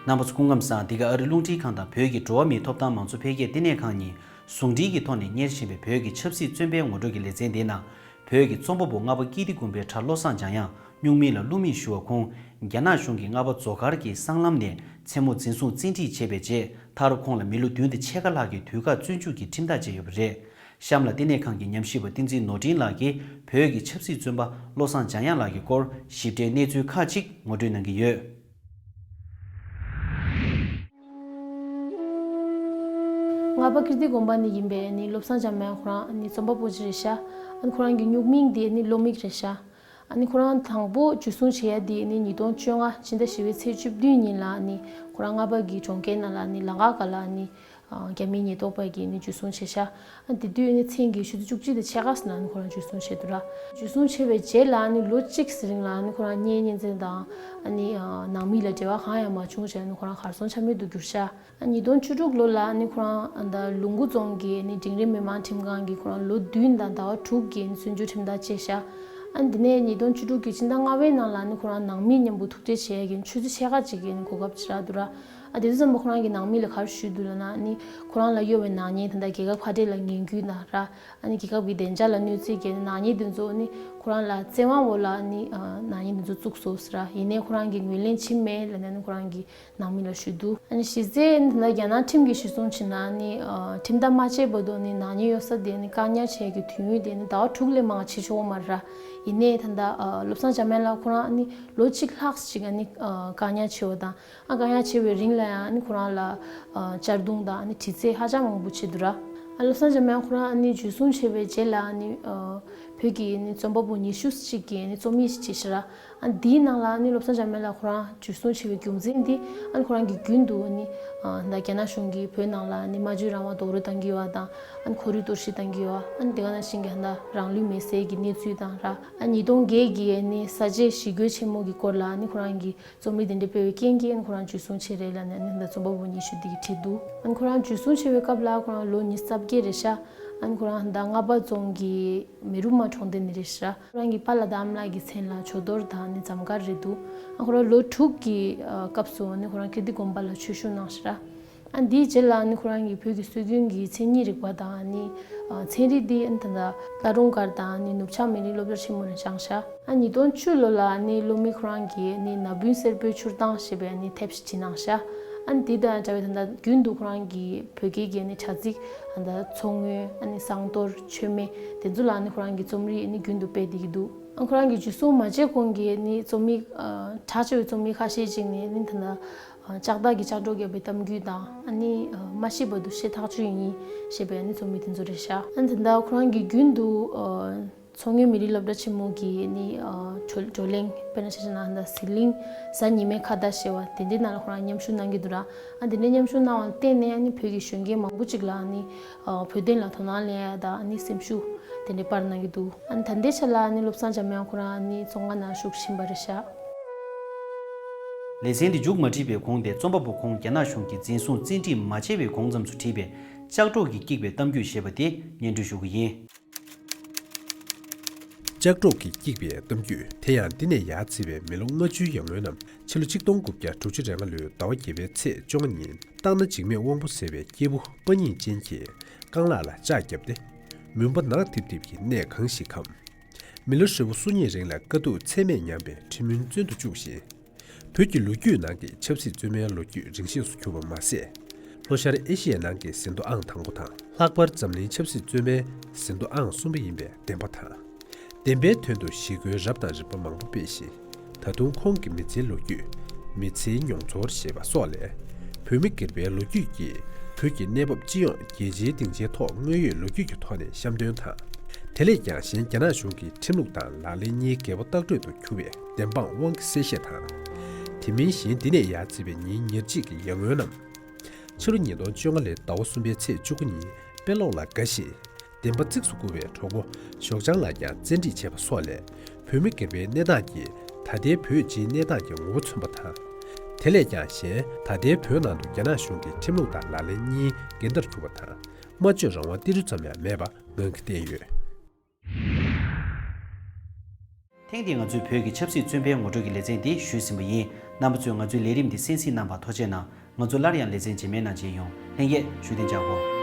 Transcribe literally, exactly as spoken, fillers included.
རྣམ་པ་ཚོ་སྐུ་ཁམས་བཟང་། འདི་ག་ཨ་རི་རླུང་འཕྲིན་ཁང་དང་བོད་ཀྱི་འགྲོ་བ་མིའི་ཐོབ་ཐང་མང་གཙོ་འཕེལ་རྒྱས་བསྟི་གནས་ཁང་གཉིས་ཟུང་འབྲེལ་གྱི་ཐོག་ནས་གཉེར་བཞིན་པའི་བོད་ཀྱི་ཆབ་སྲིད་བཙོན་པའི་ངོ་སྤྲོད་ཀྱི་ལེ་ཚན་འདིའི་ནང་། བོད་ཀྱི་རྩོམ་པ་པོ་ལྔ་པ་ཀིརྟི་དགོན་པའི་གྲྭ་བློ་བཟང་འཇམ་དབྱངས་སྨྱུག་མིང་ལ་ཀླུ་མེས་ཞུ་བ་ཁོང་རྒྱ་ནག་གཞུང་གིས་རྔ་པ་མཛོ་མཁར་གྱི་སྲང་ལམ་ནས་མཚན་མོ་འཛིན་བཟུང་བཙན་ཁྲིད་བྱས་པའི་རྗེས། མཐར་ཁོང་ལ་མི་ལོ་བདུན་དང་ཕྱེད་ཀ་ལྷག་གི་དུས་བཀག་བཙོན་འཇུག་གི་ཁྲིམས་ཐག་བཅད་ཡོད་པ་རེད། གཤམ་ལ་བསྟི་གནས་ཁང་གི་ཉམས་ཞིབ་པ་བསྟན་འཛིན་ནོར་འཕྲིན་ལགས་ཀྱིས་བོད་ཀྱི་ཆབ་སྲིད་བཙོན་པ་བློ་བཟང་འཇམ་དབྱངས་ལགས་ཀྱི་སྐོར་ཞིབ་ཕྲའི་གནས་ཚུལ་ཁག་ཅིག་ངོ་སྤྲོད་གནང་གི་ཡོད། རྔ་པ་ཀིརྟི་དགོན་པ་ནས་ཡིན་པའི་ནི་བློ་བཟང་འཇམ་དབྱངས་ཁོ་རང་ནི་རྩོམ་པ་པོ་ཅིག་རེད་ཤག་ཨ་ནི་ཁོ་རང་གི་སྨྱུག་མིང་དེ་ནི་ཀླུ་མིག་རེད་ཤག་ཨ་ནི་ཁོ་རང་དང་པོ་འཇུ་བཟུང་བྱེད་ཡ་དེ་ནི་ཉིས་སྟོང་བཅོ་ལྔ་ཕྱི་ཟླ་བཞི་པའི་ཚེས་བཅུ་བདུན་ཉིན་ལ་ནི་ཁོ་རང་རྔ་པ་གི་གྲོང་ཁྱེར་ནང་ལ་ནི་ལམ་ཁ་སྒང་ལ་ནི་རྒྱ་མིའི་ཉེན་རྟོག་པ་གིས་ནི་འཇུ་བཟུང་བྱས་ཤག་ཨ་དེ་དུས་ནི་མཚན་གྱི་ཆུ་ཚོད་བཅུ་གཅིག་དང་ཕྱེད་ཀ་ཙམ་ལ་ནི་ཁོ་རང་འཇུ་བཟུང་བྱས་འདུག་ར། འཇུ་བཟུང་བྱས་པའི་རྗེས་ལ་ནི་ལོ་གཅིག་ཙམ་རིང་ལ་ནི་ཁོ་རང་གཉེན་ཉེ་ཚན་དང་ཨ་ནི་ནང་མི་ལ་འབྲེལ་བ་གང་ཡང་མ་བྱུང་བྱས་ནི་ཁོ་རང་གར་སོང་ཆ་མེད་དུ་གྱུར་ཤག་ཨ་ཉིས་སྟོང་བཅུ་དྲུག་ལོ་ལ་ནི་ཁོ་རང་ཨ་ད་ལུང་ཁུག་རྫོང་གི་ནི་འབྲིང་རིམ་མི་དམངས་ཁྲིམས་ཁང་གིས་ཁོ་རང་ལོ་བདུན་དང་ཟླ་བ་དྲུག་གི་ནི་བཙོན་འཇུག་ཁྲིམས་ཐག་བཅད་ཤག་ཨ་འདི་ནས་ཉིས་སྟོང་བཅུ་དྲུག་གི་ཕྱི་ཟླ་ལྔ་པའི་ནང་ལ་ནི་ཁོ་རང་ནང་མི་མཉམ་པོ་ཐུག་འཕྲད་བྱེད་ཡ་གི་ཆུ་ཚོད་ཕྱེད་ཀ་ཅིག་གི་ནི་གོ་སྐབས་ཅིག་རག་འདུག་ར། ཨ་དེ་དུས་ཙམ་པ་ཁོ་རང་གི་ནང་མི་ལ་ག་རེ་ཞུས་འདུག་ལབ་ན་ནི་ཁོ་རང་ལ་གཡོལ་བའི་ནག་ཉེས་ད་ལྟ་རྒྱལ་ཁབ་ཁ་བྲལ་ལ་ངན་སྐུལ་གནང་ར། ཨ་ནི་རྒྱལ་ཁབ་ཀྱི་བདེ་འཇགས་ལ་གནོད་འཚེ་བྱས་ནི་ནག་ཉེས་དེ་ཚོ་ནི་ཁོ་རང་ལ་བཙན་དབང་འོག་ལ་ནི་ནག་ཉེས་དེ་ཚོ་བཙུགས་སོང་ཟེར་ར། ཡིན་ནའི་ཁོ་རང་གིས་ངོས་ལེན་བྱེད་མེད་ལབ་ནས་ནི་ཁོ་རང་གི་ནང་མི་ལ་ཞུས་འདུག་ཨ་ནི་གཞི་རྩའི་ནི་ད་ལྟ་རྒྱ་ནག་ཁྲིམས་ཀྱིས་གཞིར་བཟུང་བྱས་ན་ནི་ཁྲིམས་ཐག་མ་བཅད་བར་དུ་ནི་ནག་ཉེས་ཡོད་ས་དེ་ནི་བཀག་ཉར་བྱེད་ཡ་གི་དུས་ཡུན་དེ་ནི་ཟླ་བ་དྲུག་ལས་མང་བ་བྱེད་ཆོག་གི་མ་རེད་ར། ཡིན་ནའི་ད་ལྟ་བློ་བཟང་འཇམ་དབྱངས་ལགས་ཁོ་རང་ནི་ལོ་གཅིག་ལྷག་ཅིག་ནི་བཀག་ཉར་བྱས་པ་དང་། ཨ་བཀག་ཉར་བྱས་པའི་རིང་ལ་ཡང་ནི་ཁོ་རང་ལ་ཨ་གཅར་རྡུང་དང་ནི་དྲི་རྩད་ཧ་ཅང་མང་པོ་བྱས་འདུག་ར། ཨ་བློ་བཟང་འཇམ་དབྱངས་ཁོ་རང་ནི་འཇུ་བཟུང་བྱས་པའི་རྗེས་ལ་ནི་ཨ་བོད་ཀྱི་ནི་རྩོམ་པ་པོ་ཉི་ཤུ་ཅིག་གིས་ནི་རྩོམ་ཡིག་ཅིག་བྲིས་ཤག་ར། ཨ་འདིའི་ནང་ལ་ནི་བློ་བཟང་འཇམ་དབྱངས་ལགས་ཁོ་རང་འཇུ་བཟུང་བྱས་པའི་རྒྱུ་མཚན་འདི་ཨ་ནི་ཁོ་རང་གིས་རྒྱུན་དུ་ནི་ཨ་ད་རྒྱ་ནག་གཞུང་གིས་བོད་ནང་ལ་ནི་སྨྲ་བརྗོད་རང་དབང་རྡོག་རོལ་གཏང་གི་ཡོད་པ་དང་། ཨ་ནི་ཁོར་ཡུག་གཏོར་བཤིག་གཏང་གི་ཡོད་པ། ཨ་ནི་དེ་ག་ནང་བཞིན་གྱི་ད་རང་ལུས་མེར་སྲེག་གི་གནས་ཚུལ་དང་ར། ཨ་ཉིས་སྟོང་བརྒྱད་ཀྱི་ནི་ས་བྱས་ཞི་རྒོལ་ཆེན་མོ་གི་སྐོར་ལ་ནི་ཁོ་རང་གིས་རྩོམ་རིག་དེ་འདྲ་སྤེལ་བའི་རྐྱེན་གྱིས་ཁོ་རང་འཇུ་བཟུང་བྱས་རེད་ལབ་ནས་ནི་ད་རྩོམ་པ་པོ་ཉི་ཤུ་འདི་གིས་བྲིས་འདུག་ཨ་ཁོ་རང་འཇུ་བཟུང་བྱས་པའི་སྐབས་ལ་ཁོ་རང་ལོ་ཉི་ཤུ་རྩ་བརྒྱད་རེད་ཤག་ཨ་ཁོ་རང་ད་རྔ་པ་རྫོང་གི་མེ་རུ་མ་གྲོང་སྡེ་ནས་རེད་ཤག་ཁོ་རང་གི་པཱ་ལགས་དང་ཨ་མ་ལགས་ཀྱི་མཚན་ལ་ཇོ་རྡོར་དང་ནི་འཛོམས་དཀར་རེད་འདུག་ཨ་ཁོ་རང་ལོ་དྲུག་གི་སྐབས་སུ་ནི་ཁོ་རང་ཀིརྟི་དགོན་པ་ལ་ཆོས་ཞུགས་གནང་ཤག་ཨ་འདིའི་རྗེས་ལ་ནི་ཁོ་རང་གིས་བོད་ཀྱི་སྲོལ་རྒྱུན་གྱི་མཚན་ཉིད་རིག་པ་དང་ནི་ཚན་རིག་འདི་ཨ་ད་ལྟ་ལྷ་སྒྲུང་སྒར་དང་ནི་ནུབ་བྱང་མི་རིགས་སློབ་གྲྭ་ཆེན་མོ་ནས་སྦྱངས་ཤག་ཨ་ཉིས་སྟོང་བཅུ་ལོ་ལ་ནི་ཀླུ་མེས་ཁོ་རང་གིས་ནི་ན་བུན་སེར་པོའི་མཆུ་རྟགས་ཞེས་པའི་ནི་དེབ་ཞིག་བྲིས་གནང་ཤག་ཨ་འདི་དང་འདྲ་བའི་ད་ལྟ་རྒྱུན་དུ་ཁོ་རང་གིས་བོད་སྐད་ཀྱི་ནི་དྲ་ཚིགས་ཨ་ད་མཚོ་སྔོན་ཨ་ནི་བསང་གཏོར་མཆོད་མེ་དེ་ཚོ་ལ་ནི་ཁོ་རང་གིས་རྩོམ་རིག་ནི་རྒྱུན་དུ་སྤེལ་བསྡད་ཀྱི་འདུག་ཨ་ཁོ་རང་གིས་འཇུ་བཟུང་མ་བྱས་གོང་གི་ནི་རྩོམ་ཡིག་ཨ་གྲགས་ཆེ་བའི་རྩོམ་ཡིག་ཁ་ཤས་ཅིག་ནི་ནི་ད་ལྟ་ལྕགས་ཐག་གིས་ལྕགས་སྒྲོག་བརྒྱབ་པའི་གཏམ་རྒྱུད་དང་། ཨ་ནི་མ་ཤི་བར་དུ་ཤེས་ཐག་ཆོད་ཡིན་ཞེས་པའི་ཨ་ནི་རྩོམ་ཡིག་དེ་ཚོ་རེད་ཤག་ཨ་ནི་ད་ལྟ་ཁོ་རང་གིས་རྒྱུན་དུ་མཚོ་སྔོན་མི་རིགས་སློབ་གྲྭ་ཆེན་མོ་གི་ནི་བགྲོ་བགྲོ་གླེང་། དཔེར་ན་ཆ་བཞག་ན་ད་ཟི་ལིང་གཟའ་ཉི་མའི་ཁ་བརྡ་ཞེས་པ་དེ་འདྲའི་ནང་ལ་ཁོ་རང་མཉམ་ཞུགས་གནང་གི་འདུག་ར། ཨ་དེ་འདྲའི་མཉམ་ཞུགས་གནང་བ་ལ་བརྟེན་ནས་ཨ་ནི་བོད་ཀྱི་གཞོན་སྐྱེས་མང་པོ་ཅིག་ལ་ཨ་ནི་བོད་དོན་ལ་དོ་སྣང་སླེབས་ཡ་དང་ཨ་ནི་སེམས་ཤུགས་དེ་འདྲའི་སྤར་གནང་གི་འདུག་ཨ་ནི་ད་ལྟའི་ཆ་ལ་ཨ་ནི་བློ་བཟང་འཇམ་དབྱངས་ཁོ་རང་ཨ་ནི་བཙོན་ཁང་ནང་བཞུགས་བཞིན་པ་རེད་ཤག་ལེ་ཚན་འདི་མཇུག་མ་སྒྲིལ་བའི་གོང་དེ་རྩོམ་པ་པོ་ཁོང་རྒྱ་ནག་གཞུང་གིས་འཛིན་བཟུང་བཙན་ཁྲིད་མ་བྱས་པའི་གོང་ཙམ་དུ་བྲིས་པའི་ལྕགས་སྒྲོག་གིས་བཀྱིགས་པའི་གཏམ་རྒྱུད་ཞེས་པ་དེ་སྙན་སྒྲོན་ཞུ་གི་ཡིན། ལྕགས་སྒྲོག་གིས་བཀྱིགས་པའི་གཏམ་རྒྱུད་དེ་ཡང་འདི་ནས་ཡར་བརྩིས་པའི་མི་ལོ་ལྔ་བཅུའི་ཡར་སྔོན་ནམ་ཕྱི་ལོ་གཅིག་སྟོང་དགུ་བརྒྱ་དྲུག་ཅུ་རེ་ལྔ་ལོའི་ཟླ་བ་བརྒྱད་པའི་ཚེས་བཅོ་ལྔ་ཉིན་སྟག་སྣ་འཇིགས་མེད་དབང་པོ་ཟེར་བའི་སྐྱེས་བུ་པ་སྙིང་ཅན་གྱིས་རྐང་ལག་ལ་ལྕགས་བརྒྱབ་སྟེ་མུན་པ་ནག་ཐིབ་ཐིབ་ཀྱི་གནས་གང་ཞིག་གམ། མི་ལོ་ཧྲིལ་པོ་སུམ་གཉིས་རིང་ལ་དཀའ་སྡུག་ཚད་མེད་མྱངས་པའི་ཁྲིམས་མུན་བཙོན་དུ་བཅུག་བཞིན། བོད་ཀྱི་ལོ་རྒྱུས་ནང་གི་ཆབ་སྲིད་བཙོན་མའི་ལོ་རྒྱུས་རིང་ཤོས་སུ་གྱུར་པ་མ་ཟད། ལྷོ་ཤར་ཨེ་ཤི་ཡའི་ནང་གི་ཟིན་ཐོ་ཨང་དང་པོ་དང་། ལྷག་པར་འཛམ་གླིང་ཆབ་སྲིད་བཙོན་མའི་ཟིན་ཐོ་ཨང་གསུམ་པ་ཡིན་པའི་བདེན་པ་དང་། བདེན་པའི་དོན་དུ་ཞི་རྒོལ་རབ་དང་རིམ་པ་མང་པོ་སྤེལ་ཞིང་། ད་དུང་ཁོང་གི་མི་ཚེའི་ལོ་རྒྱུས། མི་ཚེའི་མྱོང་ཚོར་ཞེས་པ་སོགས་ལས། བོད་མི་སྒེར་པའི་ལོ་རྒྱུས་ཀྱིས་བོད་ཀྱི་གནས་བབ་སྤྱི་ཡོངས་རྒྱལ་སྤྱིའི་སྡིངས་ཆའི་ཐོག་དངོས་ཡོད་ལོ་རྒྱུས་ཀྱི་ཐོག་ནས་བཤམས་སྟོན་དང་། དེ་ལས་ཀྱང་གཞན་རྒྱ་ནག་གཞུང་གི་ཁྲིམས་ལུགས་དང་ལག་ལེན་གཉིས་འགལ་པོ་ལྟག་སྤྲོད་དུ་གྱུར་བའི་བདེན་དཔང་དབང་གིས་གསལ་བཤད་དང་། དེ་མིན་གཞན་འདི་ནས་ཡར་བརྩིས་པའི་ཉིན་ཉེར་གཅིག་གི་ཡར་སྔོན་ནམ། ཕྱི་ལོ་ཉིས་སྟོང་བཅོ་ལྔ་ལོའི་ཟླ་བ་གསུམ་པའི་ཚེས་བཅུ་དགུ་ཉིན་དཔེ་ཀློག་ལ་དགའ་ཞིང་། བདེན་པ་གཙིགས་སུ་བཀུར་བའི་གྲོགས་པོ་ཞོགས་ལྗང་ལགས་ཀྱང་བཙན་ཁྲིད་བྱས་པ་སོགས་ལས། བོད་མི་སྒེར་པའི་གནས་སྟངས་ཀྱིས་ད་ལྟའི་བོད་སྤྱིའི་གནས་སྟངས་ཀྱི་ངོ་བོ་མཚོན་པ་དང་། དེ་ལས་ཀྱང་གཞན་ད་ལྟའི་བོད་ནང་དུ་རྒྱ་ནག་གཞུང་གི་ཁྲིམས་ལུགས་དང་ལག་ལེན་གཉིས་འགལ་ཟླར་གྱུར་པ་དང་། སྨྲ་བརྗོད་རང་དབང་ཏི་རུ་ཙམ་ཡང་མེད་པ་ངང་གིས་བསྟན་ཡོད། ཐེངས་འདིའི་ང་ཚོའི་བོད་ཀྱི་ཆབ་སྲིད་བཙོན་པའི་ངོ་སྤྲོད་ཀྱི་ལེ་ཚན་འདི་ཞུས་ཟིན་པ་ཡིན། རྣམ་པ་ཚོས་ང་ཚོའི་ལས་རིམ་འདི་གསན་གཟིགས་གནང་བར་ཐུགས་རྗེ་གནང་། ང་ཚོ་སླར་ཡང་ལེ་ཚན་རྗེས་མའི་ནང་མཇལ་ཡོང་། ལྷན་རྒྱས་བཞུགས་གདན་འཇགས་སྒོ།